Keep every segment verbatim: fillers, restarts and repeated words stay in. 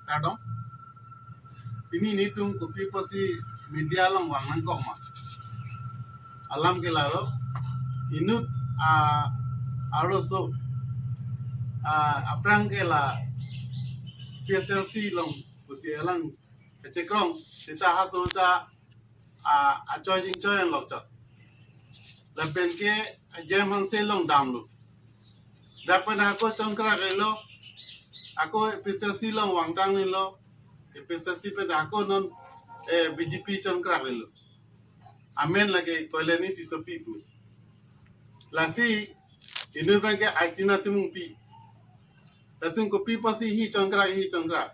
Kardom. Pini nelitum kopi pusi media along vang nangkok ma? Alam ke lalo, inut, ah, arloso, ah, aphrang ke la P S L C along pusi alang kachekrong, seta halaso ta, ah, achoi jingchoi an lokchot. Lapen ke J M Hanse along damlo. Dak pen ako chongkrak relo, ako P S L C along vangtang nilo, P S L C pen ako non, eh, B J P chongkrak relo. Amen lake Koilani Tissopi pu. Lasi inut abang ke Aitina Timungpi. Latum kopi pusi hi chongkrak, hi chongkrak,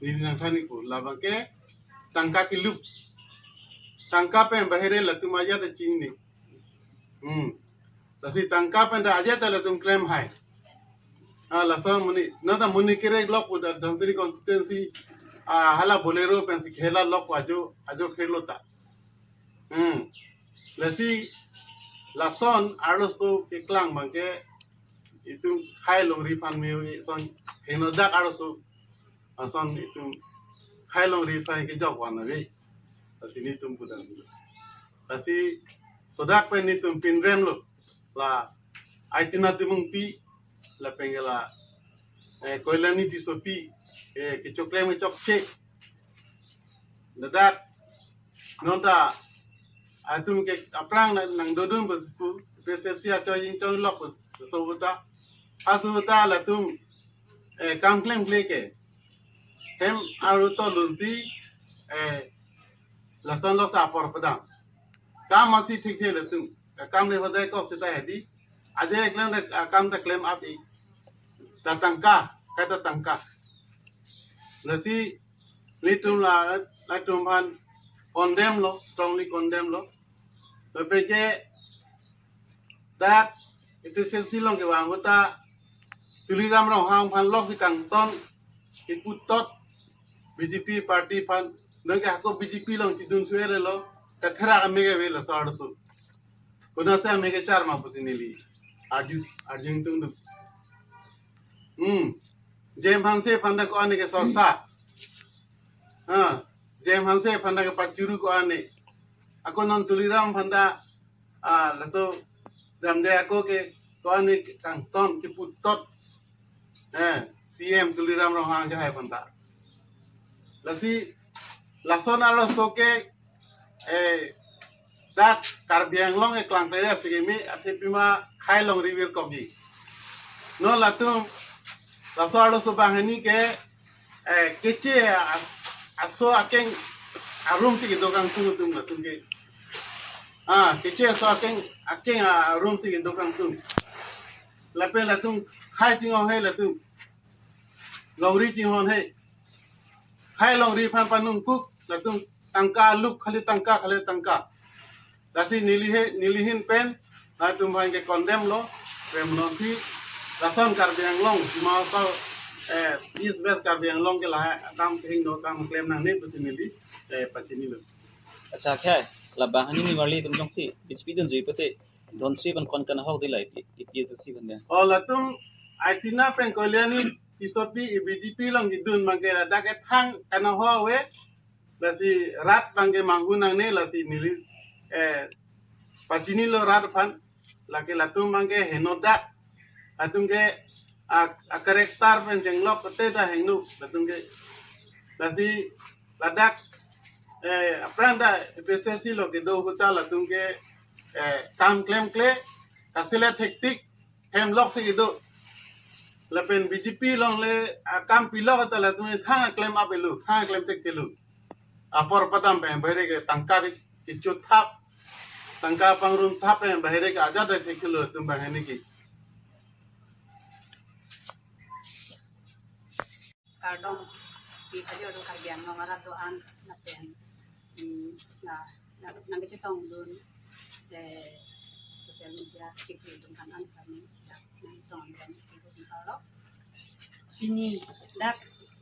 neli nangthan-ikpo. Labang ke tangka kilup. Tangka pen bahere latum ajat ta chinine. Hmm. Lasi tangka pen ta ajat ta latum klem hai. Ah, laso amonit, nonta amonit kerek lok pu ta Dhansiri constituency, ah, hala Bolero pensi khela lok pu ajo, ajo khelo ta. Hmm. Lasi lason arloso keklang abang ke itum khei longri aphan me-o-e ason henodak arloso ason itum khei longri aphan kejok van ave. Lasi nelitum pudan. Lasi sodak pen nelitum pinrem lo. La Aitina Timungpi, lapen ke la, eh, Koilani Tissopi, eh, kechoklem kechokche. Ladak nonta atum ke aphrang nang, nangdodun pu, pu P S L C achoi jingchoi lok pu, so ta, halaso ta latum, eh, kam klemkle ke hem aru to lunsi, eh, lason lok sa apor padam. Kam masi thik the latum. Kam le hodai kok seta hedi. Aje klem le, ah, kam ta klem ap-i. Ta tangka, kaita tangka. Lasi nelitum la, latum aphan condemn lo, strongly condemn lo. Lapen ke dak P S L C along kevang ahut ta Tuliram Ronghang aphan loksi kangton, kipu tot, B J P party aphan, nang ke ako B J P along chidun suere lo, ta therak ame ke ave laso arloso. Konatsi ame kechar ma pusi neli arju, arju ingtungduk. Hmm. J M Hanse aphan ta ko-an ke sorsa. Ah, J M Hanse aphan ta kepachuru ko-an. Ako non Tuliram aphan ta, ah, laso damde ako ke ko-an kangton kipu tot. Eh, C M Tuliram Ronghang ke hai aphan ta. Lasi lason arloso ke, eh, dak Karbi Anglong ke klang klere asike me athe pima khei longri virkokji. Non latum laso arloso banghini ke, eh, keche a-, aso akeng arum si kedo kangtung atum latum ke. Ah, keche aso akeng, akeng arum si kedo kangtung. Lapen latum khei chinghon he latum. Longri chinghon he. Khei longri aphan panungkuk, latum tangka aluk khali tangka, khali tangka. Lasi neli he, neli ahin pen, latum aphan ke condemn lo, pen non thi, lason Karbi Anglong, Dima Hasao, eh, East West Karbi Anglong ke lahai akam kehingno akam klem nangne pusi neli, eh, pachinilo. Accha, khei, labang hani nimarli atum jongsi, B J P dunjui pute, Dhansiri pen ko-an kanahok di la, A P H L C pen de. Oh, latum, Aitina pen Koilani Tissopi, B J P along kedun abang ke ladak ke thang kanahok ave, lasi rat abang ke manghu nangne, lasi neli, eh, pachinilo rat aphan, lake latum abang ke henodak, latum ke a, a character pen chenglok kote ta hingno, latum ke, lasi ladak, eh, aphrang ta P S L C along kedo ahut ta latum ke, eh, kam klemkle, kasile thektik, hem loksi kedo. Lapen B J P along le, ah, kam pilok ta latum thang klem ap-elo, thang klem thekthelo. Apor padam pen bahere ke tangka ke, kecho thap, tangka pangrum thap pen bahere ke ajat thekthelo latum banghini ke. Kardom, di kali orang Karbi Anglong arat do-an, lapen, hmm, na, na, nangkachetongdun, eh, social media, chikri atum aphan answer ni, na, nangtongdun, itu di kalau. Pini, dak,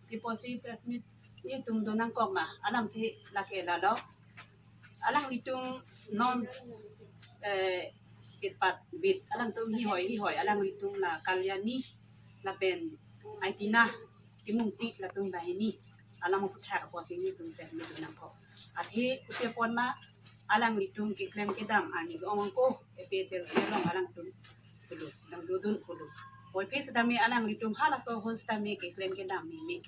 di pusi press meet, itum do nangkok ma, alam thi lake lalo. Alanglitum non, eh, bit pat bit, alangtum hihoi, hihoi, alanglitum la Kalyani, lapen Aitina, Mungti latum banghini alam aphuthak apotsi nelitum press meet nangkok. Athe kopi apot ma alanglitum keklem kedam arni ke-ong angko A P H L C along alangtum pulo, dang dodun pulo. Voiphit setame alanglitum halaso ahut setame keklem kedam meme.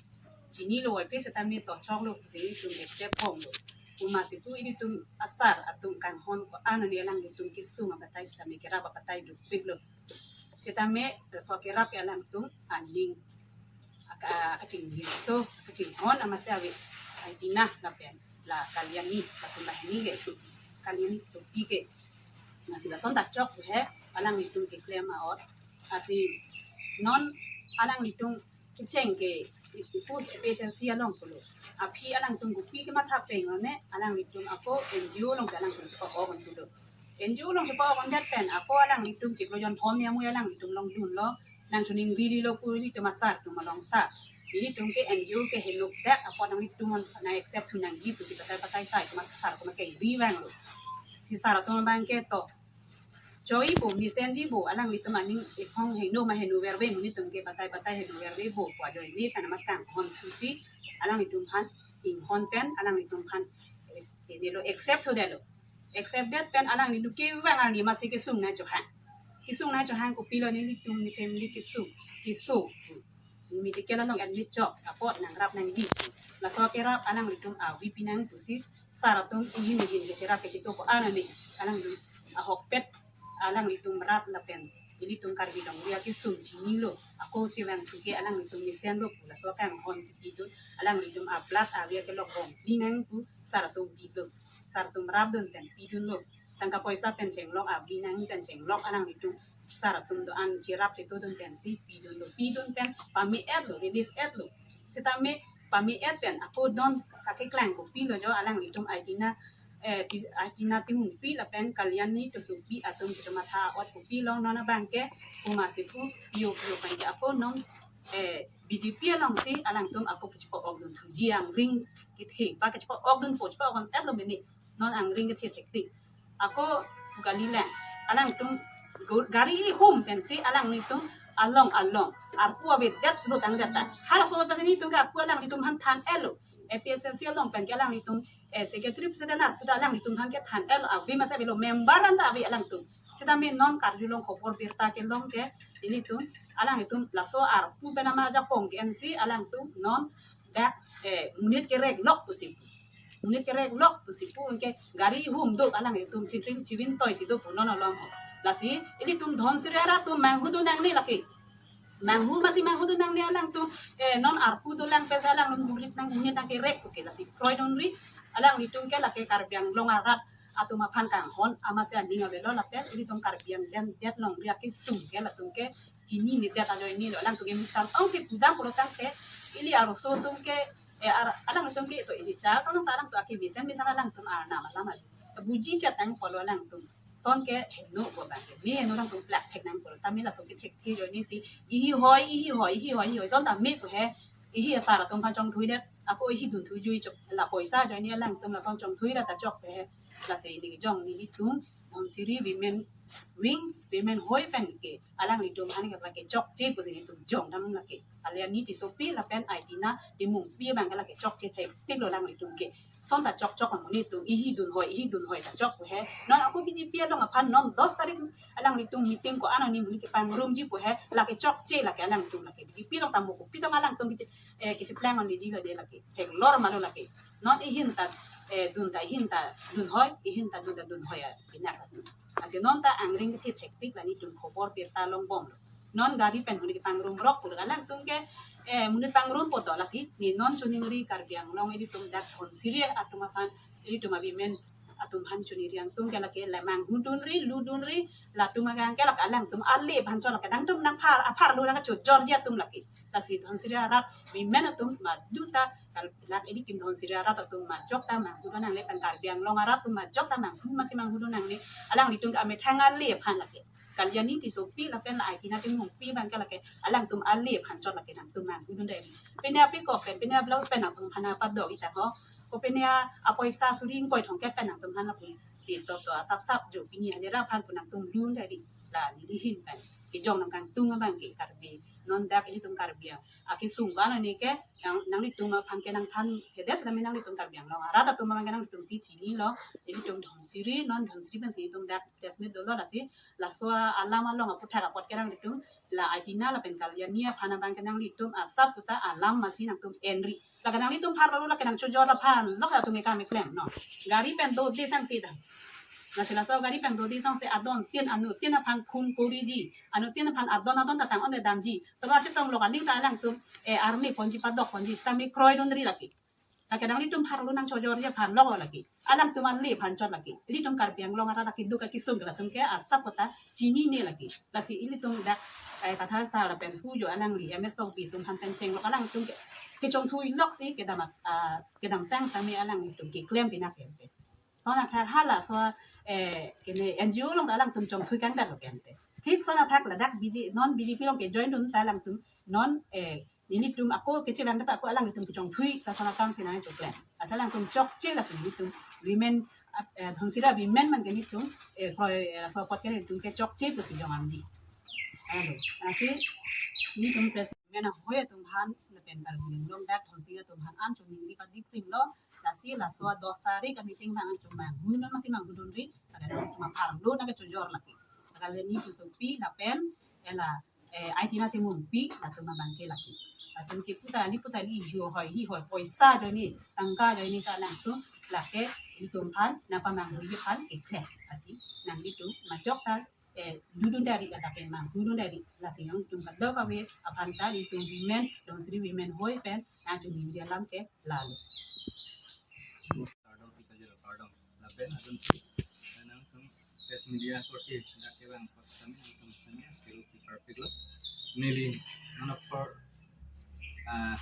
Chinilo, voiphit setame tochoklo pusi nelitum accept bomlo. Komatsi pu ilitum asar atum kanghon ko-an arni alanglitum kesung abatai setame kerap abatai dopiklo. Setame laso kerap ke alangtum aning aka-, kachinghon, so kachinghon amatsi ave Aidina lapen la Kalyani, latum banghini ke, Kalyani Tissopi ke. Lasi lason ta chok he alanglitum keklem a-ot. Lasi non alanglitum kecheng ke ipu A P H L C along pulo. Aphi alangtum kopi kematha peng one, alanglitum ako N G O along alangtum chepho-ok pulo. N G O along chepho-ok det pen ako alanglitum chiklo jon thom ni amui alanglitum along dunlo. Nangchoningrilo pu ilitum asar atum along sa. Ilitum ke N G O ke henuk dak apot nanglitum na accept thu nangji pusi batai batai sa, itum asar atum kengri vanglo. Si sar atum abang ke to choi bo, mesenji bo, alanglitum aning iphong heno ma heno verve, monit atum ke batai batai heno verve bo pu ajoine than amat kanghon thusi alanglitum aphan inghon pen alanglitum aphan, eh, eh, nelo accept thodetlo. Accept det pen alanglitum kevang arni amatsi kesung nangchohang. Kesung nangchohang kopilo, nelitum ne family kesung, keso medical along admit chok apot nangrap nangji. Laso kerap alanglitum avi pinang pusi sar atum ihin ihin kecherap kecheto ko-an arni alanglitum ahokpet alanglitum rat lapen ilitum Karbi longri akesung chinilo. Ako chevang thu ke alanglitum mesenlo pu laso kanghon pidun, alanglitum a-blood avi akelok rong pinang pu sar atum pidun. Sar atum rapdun pen pidunlo. Tangka poisa pen chenglok, avi nangji pen chenglok alanglitum sar atum do-an cherap chetodun pensi pidunlo. Pidun pen pame-etlo, release etlo. Setame pame-et pen ako don kakeklang kopilo jo alanglitum Aidina, eh, Ti-, Aidina Timungpi lapen Kalyani Tissopi atum kamatha a-ot kopilo, non abang ke komatsi pu pio pio pen ke ako non, eh, B J P alongsi alangtum ako kachepho-ok dun thuji, angring kethe pa kachepho-ok dunpo, chepho-ok etlo mene. Non angring kethe thektik. Ako kalilang, alangtum go-, gari ihum pensi alanglitum along along arpu avedet lo tangdet ta. Halaso pensi nelitum ke arpu alanglitum aphan than-etlo. A P H L C along pen ke alanglitum, eh, secretary president arpu ta alanglitum aphan kethan-etlo. Ave amatsi avelo, member an ta ave alangtum. Setame non karju along khobor birta kelong ke ilitum, alanglitum laso arpu pen ama ajakong ke-ensi alangtum non dak, eh, monit kerek lok pusi, monit kerek lok pusi pu ke gari ihum do, alanglitum chivin chivin toisi do pu non along. Lasi ilitum Dhansiri arat atum manghudun nangne lake. Manghu amatsi manghudun nangne alangtum, eh, non arpu dolang pensi alangtum monit nang, monit nangkerek pu ke. Lasi kroidunri alanglitum ke lake Karbi Anglong arat atum aphan kanghon amatsi aning avelo lapen ilitum Karbi Anglong det longri akesung ke latum ke chinine det ajoinelo. Alangtum ke mutang ong ke kudam pulo tangte ili arloso atum ke, eh, ar-, alangtum ke to isi cha, sonong ta alangtum ake mesen mesen alangtum arnam alam ajo buji chetang pulo alangtum. Son ke heno ko bang ke me heno alangtum plak thek nang pulo. Tame laso ke thek ke ajoinesi ihi hoi, ihi hoi, ihi hoi, ihi hoi. Son ta me pu he, ihi asar atum aphan chongthui det. Ako ihi dun thu jui chok la poisa ajoine alangtum lason chongthui ra ta chok he. Lasi ili jong nelitum Dhansiri Women Wing, Women Hoi pen ke alanglitum aphan ke lake chokche pusi nelitum jongdam lake. Kalyani Tissopi lapen Aidina Timungpi abang ke lake chokche thektiklo alanglitum ke. Son ta chokchok amonit atum ihi dun hoi, ihi dun hoi ta chok pu he. Non ako B J P along aphan non dos tarik alanglitum meeting ko-an arni monit kepangrumji pu he, lake chokche lake alangtum lake. B J P along ta mo kopi tong alangtum keche, eh, kecheplang on leji lo de lake. Theklor malo lake. Non ihin ta, eh, dun ta ihin ta dun hoi, ihin ta dun ta dun hoi a, pinak. Lasi non ta angring kethe thektik la nelitum khobor birta longbomlo. Non gari pen monit kepangrum rok pulo alangtum ke, eh, monit pangrumpo to, lasi ne non choningri Karbi Anglong ilitum dak Dhansiri atum aphan, ilitum a-women atum aphan choningri angtum ke lake la manghudunri, ludunri, latum agang ke lake alangtum ale aphan chot lake, dangtum nangphar, aphar lo nangchot jorji atum lake. Lasi Dhansiri arat women atum madu ta kal-, lake ilitum Dhansiri arat atum majok ta manghudun nangne, tang Karbi Anglong arat atum majok ta manghu amatsi manghudun nangne, alanglitum ke amethang ale aphan lake. Kalyani Tissopi lapen la Aidina Timungpi abang ke lake alangtum ale aphan chot lake nangtum manghudun dei. Pine apikok pen, pine ablouse pen nangtum aphan padok ita ho. Ko pine apoisa suri ingkoi thomkep pen nangtum aphan lapu si top to asap sap jo pini hajira aphan pu nangtum dun dei. La nelihin pen kejong nangkangtung abang ke Karbi. Non dak ilitum Karbi a Akesung ba nani ke nang, nanglitum aphan ke nangthan thedet sitame nanglitum Karbi Anglong arat atum aphan ke nanglitum si chinilo, ilitum Dhansiri, non Dhansiri pensi itum dak press meet dolo, lasi laso alam along aputhak apot ke nanglitum la Aitina lapen Kalyani aphan abang ke nanglitum asap puta alam masi nangtum enri. Lake nanglitum pharlo, lake nangchojor aphan lok atum ekam eklem, no. Gari pen dodi sangsi ta. Lasi laso gari pen dodi sangsi adon tin, anuttin aphan khun koriji, anuttin aphan adon adon ta tang-un-e damji. Tovar chetong lok aning ta alangtum, eh, arni ponji, padok ponji sitame kroidunri lake. Lake nanglitum pharlo nangchojorji aphan lok lake. Alangtum ale aphan chot lake. Ilitum Karbi Anglong arat keduk akesung ke latum ke asap puta chinine lake. Lasi ilitum dak, eh, Kathar sir lapen hu jo alangli M S Tokbi atum aphan pen chenglok alangtum ke, kechongthui loksi kedam, ah, kedamtang sitame alangtum keklem pina ke. Lason athak halaso, eh, kene N G O along ta alangtum chongthui kangdar lo ke ante. Thik lason athak ladak B J, non B J P along ke join dun ta alangtum non, eh, nelitum ako kechevang ta ako alanglitum kechongthui lason akam si nangchoklem. Lasi alangtum chokche, lasi nelitum women, eh, Dhansiri women man ke nelitum, eh, kroi, eh, laso apot ke nelitum ke chokche pusi jong amji. Alo, lasi nelitum press meet ahoi atum aphan lapen Karbi Anglong dak Dhansiri atum aphan an choningri padi primlo, lasi laso dos tarik a-meeting nang chomang. Hui non masi manghudunri, lapen nangtum apharlo nangkechojor lake. Lapen neli Susopi lapen ela, eh, Aitina Timungpi latum abang ke lake. Latum ke puta ni puta ni hihoi, hihoi, poisa ajoine, tangka ajoine ta nangtum lake ilitum aphan nangpamanghuiji aphan keklem. Lasi nanglitum majok ta, eh, dudun dari kata ke manghudun dari. Lasi nangtum kadokave aphan ta ilitum women, Dhansiri women hoi pen nangchoningri alam ke lalo. Kardom, kita jero kardom. Lapen adun tu, nangtum press media korte, dak kevang apot sitame, nangtum sitame, kiru ki perfect lo. Neli, nang apor, ah,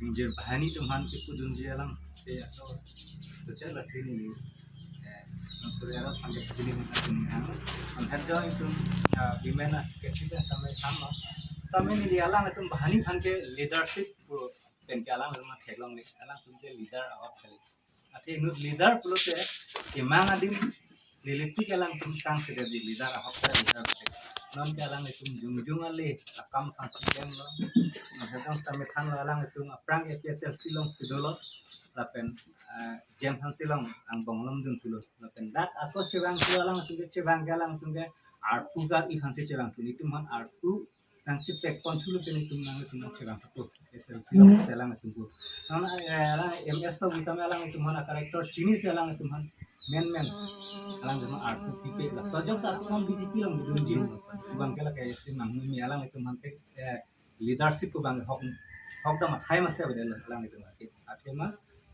ingjir banghini atum aphan kepudunji alam, te aso, tu chala sini, eh, nang Surya Rap pandai sini nang sini nang. Antar jo itum, ah, women as kecil sitame sama. Sitame neli alanglitum banghini aphan ke leadership pu pen ke alanglitum theklongle, alangtum ke leader ahok kali. Athe inut leader pulote kemang adim lelipik alangtum sang sida di leader ahok ke leader te. Non ke alanglitum jongjong ale akam sang si klem lo. Nang hetong sitame thanlo, alanglitum aphrang A P H L C along si dolo. Lapen, eh, Jem Hanse along angbong along dun thulo. Lapen dak ako chevang thu alangtum ke, chevang ke alangtum ke arpu ka iphan si chevang thu, itum aphan arpu nangchepek pon thulo te nelitum, nanglitum nangchevang thu. A P H L C along te alanglitum pu. Nang, eh, alang M S Tokbi tame alanglitum aphan a-character chinisi alanglitum aphan men men. Alanglitum aphan arpu pipe, laso ajok sa arpu aphan B J P along dunji. Abang ke lake si manghummi alanglitum aphan te, eh, leadership pu abang hok, hok dam athai masi avedetlo alanglitum aphan ke. Athema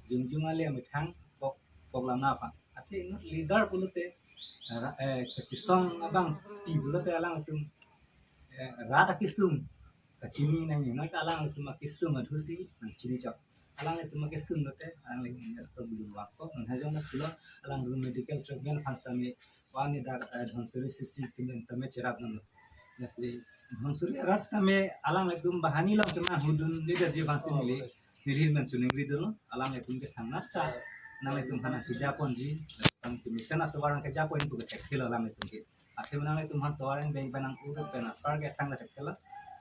jongjong ale amethang kok, kok lana aphan. Athe inut leader pulote, eh, ra-, eh, kachisong abang ti pulote alanglitum, eh, rat akesung kachini nangji, non ke alanglitum akesung adhusi nangchini chok. Alanglitum akesung lote, alanglitum S Tokbi vangpo, non hajong na pulo, alanglitum medical treatment aphan sitame, wani dak, eh, Dhansiri C C team tame cherap nanglo. Lasi Dhansiri arat sitame alanglitum banghini along tema hudun leader ji aphan si neli, neli men choningri dolo, alanglitum ke thangnat ta nanglitum aphan nangkeja ponji, lapen ke mesen atovar nangkeja pon pu ke thekthe lo alanglitum ke. Athe nanglitum aphan tovar en beng benang uruk pen apar ke thang ke thekthe lo.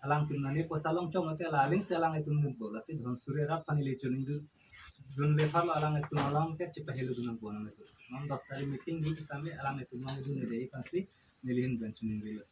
Alangtum nani poisa longchom lote la aling si alanglitum dunpo, lasi Dhansiri arat aphan neli choningri dun, dunle aphan lo alanglitum along ke chepahelo dun nangpo nanglitum. Non dos tarik meeting dun sitame alanglitum along dunde aphan si neli ahin pen choningrilo.